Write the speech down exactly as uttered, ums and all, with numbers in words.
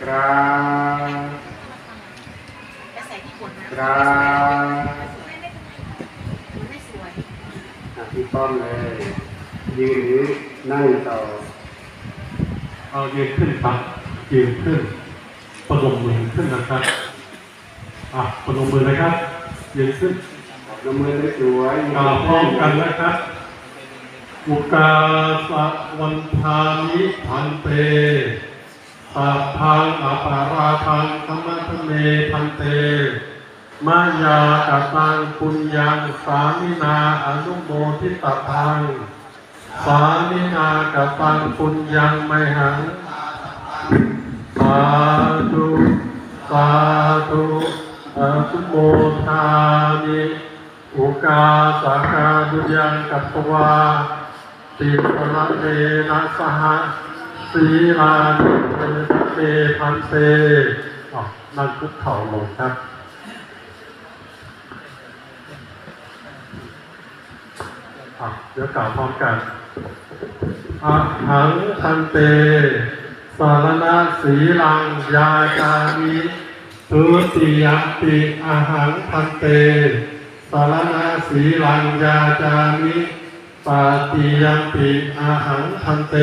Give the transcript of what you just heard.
ครับ ครับ อ่ะ พี่ป้อมเลย ยืนหรือนั่งต่อ เอา ยืนขึ้นครับ ยืนขึ้น ประนมมือขึ้นนะครับ อ่ะ ประนมมือนะครับ ยืนขึ้น ประนมมือสวยๆ กล่าวพร้อมกันนะครับ Ukāsa vandāmi bhante, sabbaṃ aparādhaṃ khamatha me bhante, mayā kataṃ puññaṃ sāminā anumoditabbaṃ, sāminā kataṃ puññaṃ mayhaṃ, sādhu, sādhu, anumodāmi. Ukāsa kāruññaṃ katvā tisaraṇena saha sīlāni pañca me bhante. อ่ะ นั่งคุกเข่าลงครับ อ่ะ เดี๋ยวกล่าวพร้อมกัน Ahaṃ bhante saraṇasīlaṃ yācāmi. Dutiyampi ahaṃ bhante saraṇasīlaṃ yācāmi. Tatiyampi ahaṃ bhante